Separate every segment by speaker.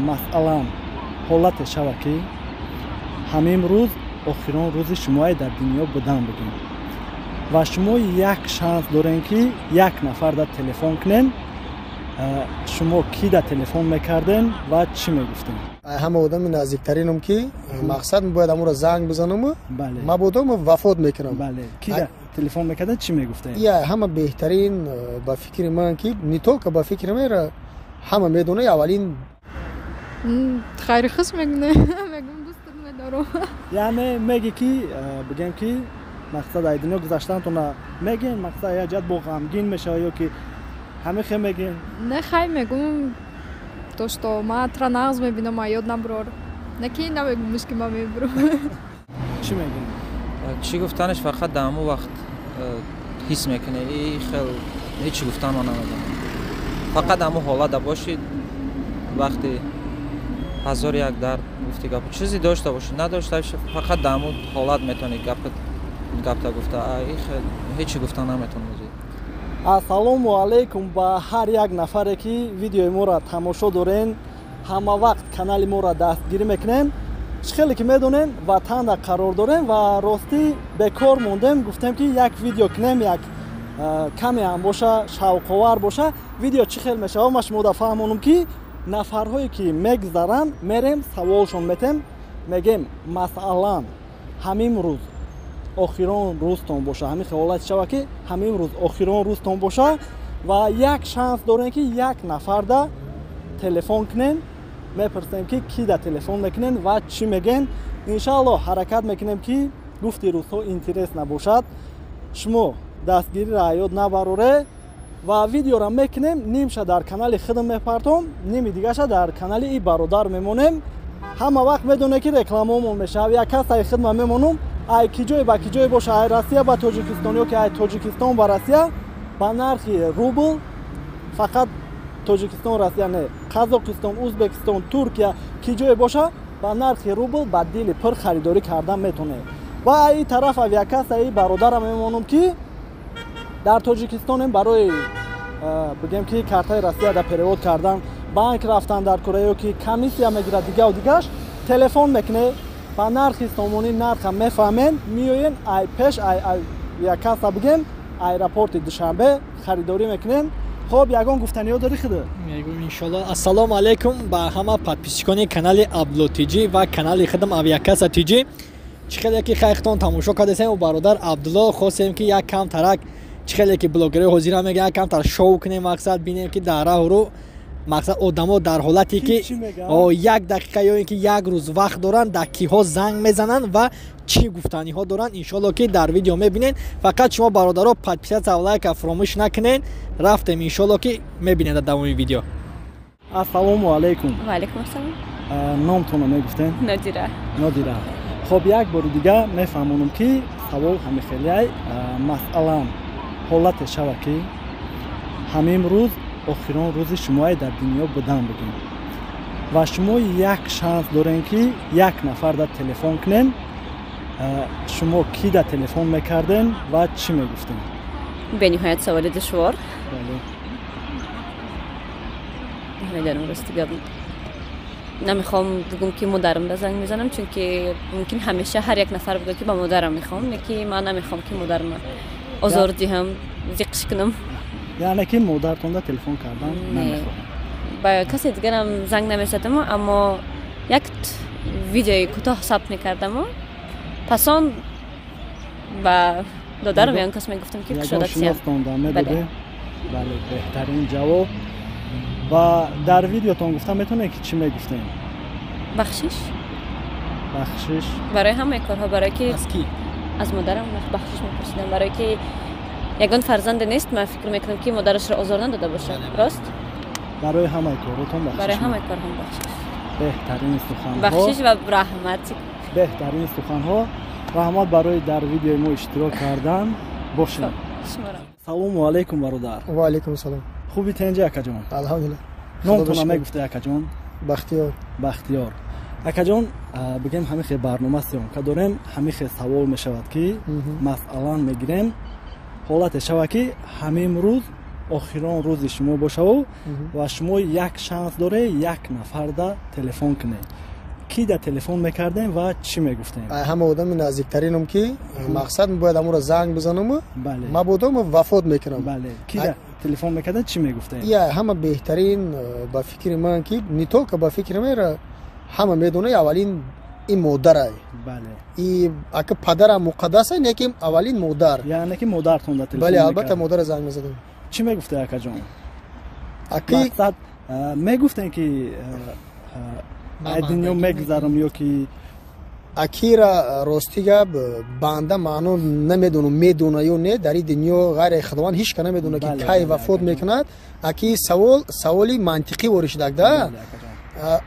Speaker 1: Масалан, ҳолате шава, ки ҳамин рӯз охирон рӯзи шумое дар дунё будан бигем ва шумо як шанс дорем, ки як нафар дар телефон кунем. Шумо ки дар телефон мекардем ва чӣ мегуфтем?
Speaker 2: Ҳама одами наздиктаринам, ки мақсад бояд ҳамонро занг бизанам, мабодо вафот мекунам.
Speaker 1: Ки телефон мекардем, чӣ мегуфтем?
Speaker 2: Я ҳама беҳтарин ба фикри ман, ки не только ба фикри ман, ҳама медонад, аввалин.
Speaker 3: Хайри хуш мегӯям, мегӯям, дӯстат медорам.
Speaker 1: Яъне меги, ки бигем, ки мақсад ай дунё гузаштантона мегӯем, мақсад як ҷиҳат бо ғамгин мешава ё ки ҳамин хел мегӯем?
Speaker 3: Не, хай, мегӯм то что ма тра нағз мебинам, а ёд наброр, не ки намегӯмш, ки ма мебурам.
Speaker 1: Чӣ мегӯем?
Speaker 4: Чӣ гуфтанаш, фақат дар ҳамон вақт ҳис мекунӣ. И хел ҳечи гуфтан ма намедонам, фақат ҳамон ҳолата бошӣ, вақти ҳазор як дард, гуфти гап, чизе дошта бошӣ, надошта бошӣ, фақат дар ҳамон ҳолат метавонӣ гапта гуфта. Ҳечи гуфта наметавонӣ.
Speaker 1: Ассалому алайкум ба ҳар як нафаре, ки видеои моро тамошо дорен, ҳама вақт канали моро дастгирӣ мекунем. Чӣ хеле ки медонем, ватанда қарор дорем ва ростӣ бекор мондем, гуфтем, ки як видео кунем, як каме ҳам боша, шавқовар боша. Видео чӣ хел мешава, ма шумода фаҳмонам, ки нафарҳое ки мегузаранд, мерем, саволшон метем, мегем: масалан, ҳамин рӯз охирон рӯзтон боша, ҳамин ҳолат шава, ки ҳамин рӯз охирон рӯзтон боша ва як шанс дорем, ки як нафарда телефон кунем. Мепурсем, ки ки да телефон мекунем ва чӣ мегӯем. Иншаалло, ҳаракат мекунем, ки гуфти рӯзҳо интерес набошад. Шумо дастгириро ҳаёт набароре ва видеоро мекунем. Нимша дар канали худам мепартом, ними дигаша дар канали и бародар мемонем. Ҳама вақт медоне, ки рекламаомон мешавад. Як кас ай хидма мемонум, ай ки ҷое ба ки ҷое боша, ай Россия ба Тоҷикистон ё ки ай Тоҷикистон ба Россия, ба нархи рубл. Фақат Тоҷикистон, Россия не, Қазоқистон, Узбекистон, Туркия, ки ҷое боша, ба нархи рубл ба дили пир харидорӣ кардан метонед. Ва ай тараф авиакассаи бародарам мемонум, ки дар Тоҷикистонем, барои бигем, ки картаи Россия да перевод кардан, банк рафтан дар кора ё ки комиссия мегирад, дигаву дигаш, телефон мекунед, ба нархи сомонӣ нарха мефаҳмем, меоен, ай пеш ай авиакасса, бигем, аэропорти Душанбе харидорӣ мекунем. Хоб, ягон гуфтаниҳо дорӣ худо?
Speaker 5: Мегӯм, иншолло. Ассалому алайкум ба ҳама подписчикони канали Абдулло Тиҷӣ ва канали худам Авиакасса Тиҷӣ. Чӣ хеле ки хайхтон тамошо кардесем, бародар Абдулло, хостем, ки як кам тарак, чӣ хеле ки блогерҳои ҳозира мегӯянд, як камтар шоу кунем, мақсад бинем, ки дар раҳу мақсад одамо дар ҳолате ки як дақиқа ё ин ки як рӯз вақт доранд, дар киҳо занг мезананд ва чӣ гуфтаниҳо доранд. Иншолло, ки дар видео мебинед. Фақат шумо, бародаро, подписаться, лайка фуромӯш накунед. Рафтем, иншолло, ки мебинед дар давоми видео.
Speaker 1: Ассалому алайкум.
Speaker 6: Ваалайкум ассалом.
Speaker 1: Номтонро мегуфтем?
Speaker 6: Нодира.
Speaker 1: Нодира, хоб, як бори дига мефаҳмонам, ки савол ҳамихелиай. Масалан, ҳолате шава, ки ҳамин рӯз охирон рӯзи шумое дар дунё будан бигем ва шумо як шанс дорем, ки як нафар дар телефон кунем. Шумо ки дар телефон мекардем ва чӣ мегуфтем?
Speaker 6: Бениҳоят саволи душвор. Намедонам, рости гап, намехоҳам бигӯм, ки модарамда занг мезанам, чунки мумкин ҳамеша ҳар як нафар бигӯяд, ки ба модарам мехоҳам, леки ман намехоҳам, ки модарама озор диҳам, зиқш кунам.
Speaker 1: Яъне ки модаратонда телефон кардан намехоҳам?
Speaker 6: Ба касе дигарам занг намезадам, аммо як видеои кӯтоҳ сабт мекардаму пас он ба додарам ё он кас мегуфтам, ки кушодат.
Speaker 1: Шиностонда медоде? Бале, беҳтарин ҷавоб. Ва дар видеотон гуфта метавонед, ки чӣ мегуфтем?
Speaker 6: Бахшиш.
Speaker 1: Бахшиш.
Speaker 6: Барои ҳамаи корҳо, барое ки
Speaker 5: Аз кӣ?
Speaker 6: Аз модарам бахшиш мепурсидам, барое ки ягон фарзанде нест, ман фикр мекунам, ки модарашро озор надода бошад, рост?
Speaker 1: Барои ҳамаи коротон бахшиш?
Speaker 6: Барои ҳамаи корҳом бахшиш.
Speaker 1: Беҳтарин суханҳо.
Speaker 6: Бахшиш ва раҳмат.
Speaker 1: Беҳтарин суханҳо. Раҳмат барои дар видеои мо иштирок кардан. Бошед. Салому алайкум, бародар.
Speaker 2: Ва алайкум салом.
Speaker 1: Хуби, тенҷи, акаҷон?
Speaker 2: Алҳамдулилла.
Speaker 1: Номтона мегуфта, акаҷон?
Speaker 2: Бахтиёр.
Speaker 1: Бахтиёр акаҷон, бигем, ҳамин хел барнома съёмка дорем, ҳамин хел савол мешавад, ки масалан мегирем, ҳолате шавад, ки ҳамин рӯз охирон рӯзи шумо бошаву ва шумо як шанс доре як нафарда телефон кунед. Ки да телефон мекардем ва чӣ мегуфтем?
Speaker 2: Ҳама одами наздиктаринам ки мақсад бояд ҳамуро занг бизанам, мабодо вафот мекунам.
Speaker 1: Бале, ки да телефон мекардем, чӣ мегуфтем?
Speaker 2: Я ҳама беҳтарин ба фикри ман ки не только ба фикри ман, ҳама медонад аввалин ин модарай.
Speaker 1: Бале.
Speaker 2: И ака падарам муқаддас, не ки аввалин модар.
Speaker 1: Яъне ки модартон да телефон.
Speaker 2: Бале, албатта модара занг мезадам.
Speaker 1: Чӣ мегуфте, акаҷон?
Speaker 2: Аки
Speaker 1: мақсад мегуфтем ки ай дунё мегузарам ё ки
Speaker 2: акира рости гап банда маъно намедонам, медона ё не, дар ин дунё ғайри худованд ҳеч ка намедона ки кай вафот мекунад. Аки савол саволи мантиқӣ ворид шудак да.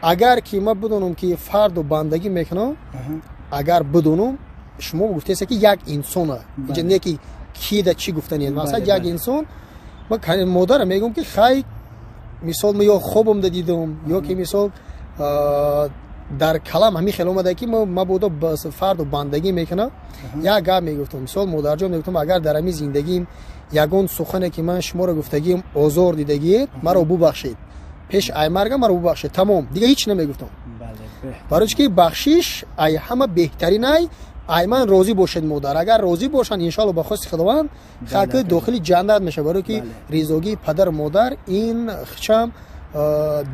Speaker 2: Агар ки ман бидонам ки фарду бандагӣ мекунам, агар бидонам, шумо гуфтеста ки як инсона, инҷа не ки ки да чӣ гуфтани, масалан як инсон, ман модарам мегӯям ки хай мисол ё хобам да дидам ё ки мисол дар калам ҳамин хел омада ки мабодо фарду бандагӣ мекунам, як гап мегуфтам. Мисол модарҷон мегуфтам, агар дар ҳамин зиндагиам ягон сухане ки ман шуморо гуфтагиам озор дидагиед, маро бубахшед, пеш ай маргам маро бубахшед, тамом, дига ҳеч намегуфтам. Барои чӣ ки бахшиш ай ҳама беҳтарин ай, ай ман розӣ бошед модар, агар розӣ бошанд иншоалло ба хости худованд хаки дохили ҷаннат мешавад. Барои ки ризогии падару модар ин хчам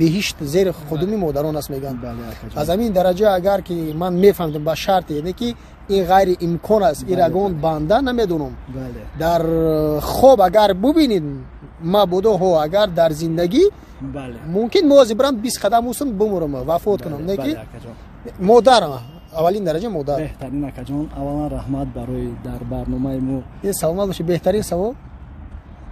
Speaker 2: беҳишт зери худуми модарон аст мегӯянд. Аз ҳамин дараҷа агар ки ман мефаҳмидам ба шарте, яъне ки ин ғайри имкон аст, ин ягон банда намедонам, дар хоб агар бубинед мабодо ҳо, агар дар зиндагӣ мумкин мози бирам 20 қадам усм бумурам, вафот кунам, не ки модарам аввалин дараҷа модар.
Speaker 1: Беҳтарин акаҷон, аввалан раҳмат барои дар барномаи мо.
Speaker 2: Ин саломат бошед, беҳтарин савол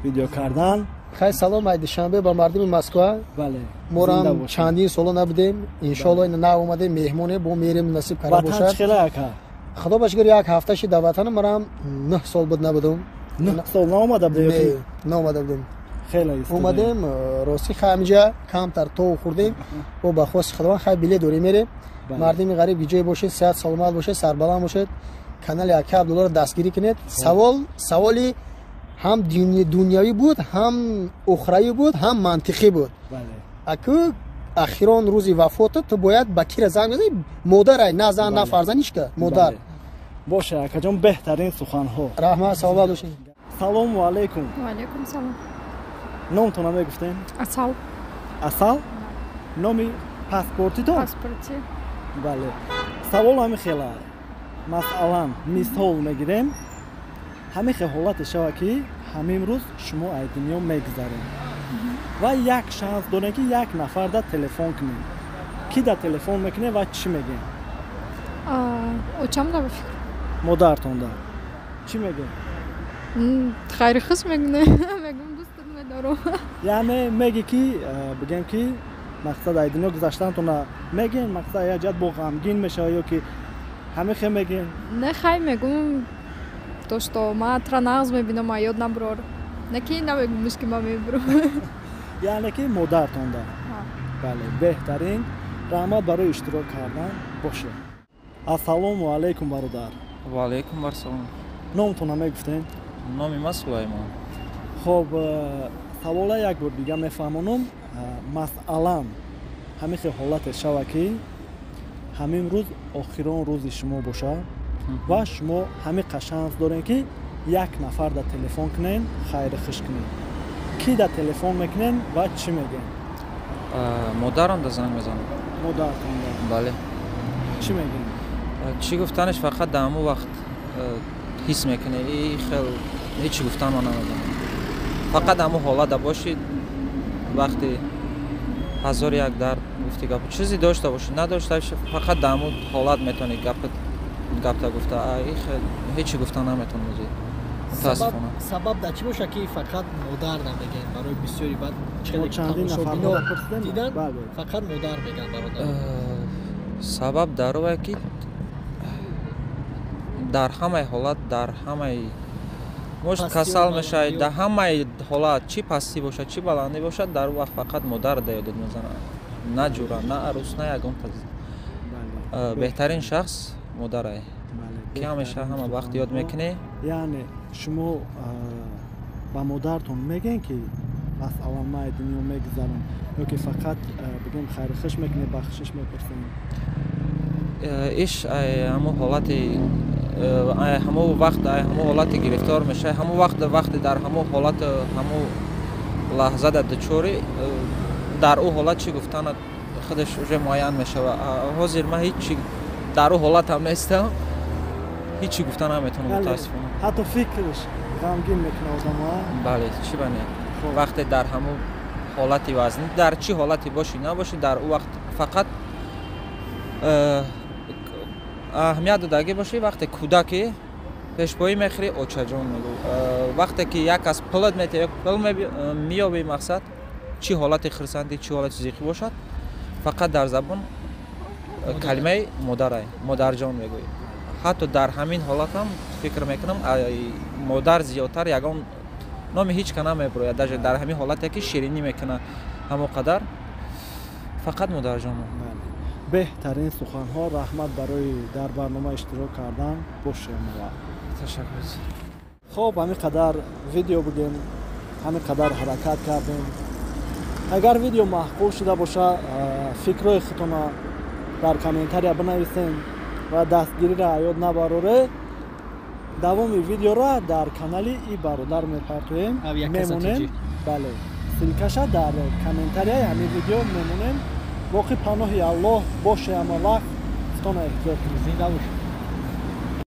Speaker 1: видео кардан.
Speaker 2: Хай салом ай Душанбе ба мардуми Москва.
Speaker 1: Бале.
Speaker 2: Морам чандин соло набудем, иншоалло ин нав омадем, меҳмоне бо мерем, насиб кара бошад.
Speaker 1: Ватан чӣ хела ака?
Speaker 2: Худо ба шукр як ҳафта шид дар ватанам, марам 9 сол буд набудам.
Speaker 1: 9 сол наомада будем?
Speaker 2: Не, наомада будем.
Speaker 1: Хеле
Speaker 2: омадем, рости хай ҳаминҷа камтар то хӯрдем, бо ба хости худованд хай билет дорем мерем. Мардуми ғариб ҷое бошед, сиҳат саломат бошед, сарбаланд бошед. Канали ака Абдуллоро дастгирӣ кунед. Савол саволи ҳам дунявӣ буд, ҳам ухравӣ буд, ҳам мантиқӣ буд. Аку ахирон рӯзи вафота ту бояд ба кира занг бизанӣ? Модарай, на зан, на фарзанд, ҳечка, модар.
Speaker 1: Боша акаҷон, беҳтарин суханҳо.
Speaker 2: Раҳмат, саломат бошед.
Speaker 1: Салому алайкум.
Speaker 3: Ва алайкум салом.
Speaker 1: Номтона мегуфтем?
Speaker 3: Асал.
Speaker 1: Асал? Номи паспортитон?
Speaker 3: Паспорти.
Speaker 1: Бале. Савол ҳамин хела. Масалан, мисол мегирем. Ҳамин хел ҳолате шава ки ҳамин рӯз шумо аз дунё мегузаред ва як шанс дорем ки як нафарда телефон кунем. Ки да телефон мекунем ва чӣ мегӯем?
Speaker 3: Очам да ба фикр.
Speaker 1: Модартонда. Чӣ мегӯем?
Speaker 3: Хайри хуш мегӯем. Мегӯм дӯстат медорам.
Speaker 1: Яъне мегӣ ки бигем ки мақсад аз дунё гузаштантона мегӯем, мақсад як ҷиҳат бо ғамгин мешава ё ки ҳамин хел мегӯем?
Speaker 3: Не, хай мегӯм то что ма тра нағз мебинам, а ёд наброр. Не ки намегӯмш ки ма мебурам.
Speaker 1: Яъне ки модартонда. Бале, беҳтарин. Раҳмат барои иштирок кардан. Бошед. Ассалому алайкум бародар.
Speaker 4: Ва алайкум ассалом.
Speaker 1: Номтона мегуфтем?
Speaker 4: Номи ман Сулаймон.
Speaker 1: Хоб, савола як бор дига мефаҳмонам. Масалан, ҳамин хел ҳолате шава ки ҳамин рӯз охирон рӯзи шумо бошад ва шумо ҳамин қа шанс дорем ки як нафар да телефон кунен, хайри хуш кунен. Ки да телефон мекунен ва чӣ мегӯен?
Speaker 4: Модарам да занг мезанам.
Speaker 1: Модартон да?
Speaker 4: Бале.
Speaker 1: Чӣ мегӯен?
Speaker 4: Чӣ гуфтанаш фақат дар ҳамон вақт ҳис мекунӣ, и хел ҳеч гуфтан ман намедонам. Фақат ҳамон ҳолат бошӣ, вақти ҳазор як дард гуфти гап, чизе дошта бошӣ, надошта бошӣ, фақат дар ҳамон ҳолат метавонӣ гапта гуфта, ҳеч гуфта наметавонӣ. Мутаассифона.
Speaker 5: Сабаб дар чӣ боша ки фақат модар намегӯянд? Барои бисёри баъд
Speaker 1: чандин
Speaker 5: тамошобино
Speaker 1: нафар
Speaker 5: дидан фақат модар мегӯянд бародар.
Speaker 4: Сабаб дар овае ки дар ҳамаи ҳолат, дар ҳамаи может касал мешавад, дар ҳамаи ҳолат, чӣ пастӣ бошад, чӣ баландӣ бошад, дар вақт фақат модар да ёдат мезанад. На ҷура, на арӯс, на ягон кас. Беҳтарин шахс модарае ки ҳамеша ҳама вақт ёд мекунӣ.
Speaker 1: Яъне шумо ба модартон мегӯед ки Масалан, ман дунё мегузарам, ё ки фақат бигем хайрухуш мекунем, бахшиш мепурсем?
Speaker 4: Иш ҳамон ҳолати, ҳамон вақт, ҳамон ҳолати гирифтор мешавӣ, ҳамон вақт, вақте дар ҳамон ҳолат, ҳамон лаҳзада дучорӣ, дар ӯ ҳолат чӣ гуфтанат худаш уже муайян мешавад. Ҳозир ман ҳеҷ дар ӯ ҳолатам нестам, ҳечи гуфта наметавонам, мутаассифона.
Speaker 1: Ҳатто фикраш ғамгин мекунад одамоа.
Speaker 4: Бале, чӣ ба не, вақте дар ҳамон ҳолати вазнин, дар чӣ ҳолате бошӣ набошӣ, дар ӯ вақт фақат аҳамият додагӣ бошӣ. Вақте кӯдаке пешпоӣ мехӯрӣ, очаҷон мегӯ. Вақте ки як кас пулат метиҳад, пул меёбӣ, мақсад, чӣ ҳолати хурсандӣ, чӣ ҳолати зиқӣ бошад, фақат дар забон калимаи модарай, модарҷон мегӯӣ. Ҳатто дар ҳамин ҳолатам фикр мекунам, модар зиёдтар ягон номи ҳеҷ ка намебурояд, даже дар ҳамин ҳолате ки ширинӣ мекунад, ҳамон қадар фақат модарҷон.
Speaker 1: Беҳтарин суханҳо. Раҳмат барои дар барнома иштирок кардан. Бошем.
Speaker 4: Ташаккур.
Speaker 1: Хоб, ҳамин қадар видео бигем, ҳамин қадар ҳаракат кардем. Агар видео маъқул шуда боша, фикрҳои худтона дар комментария бинависем ва дастгириро ёд набароре. Давоми видеора дар канали и бародар мепартоем, мемонем. Бале, ссылка ша дар комментарияи ҳамин видео мемонем. Боқӣ паноҳи Аллоҳ боше, ҳама вақт худтона эҳтиёт кунед.
Speaker 5: Зинда бош.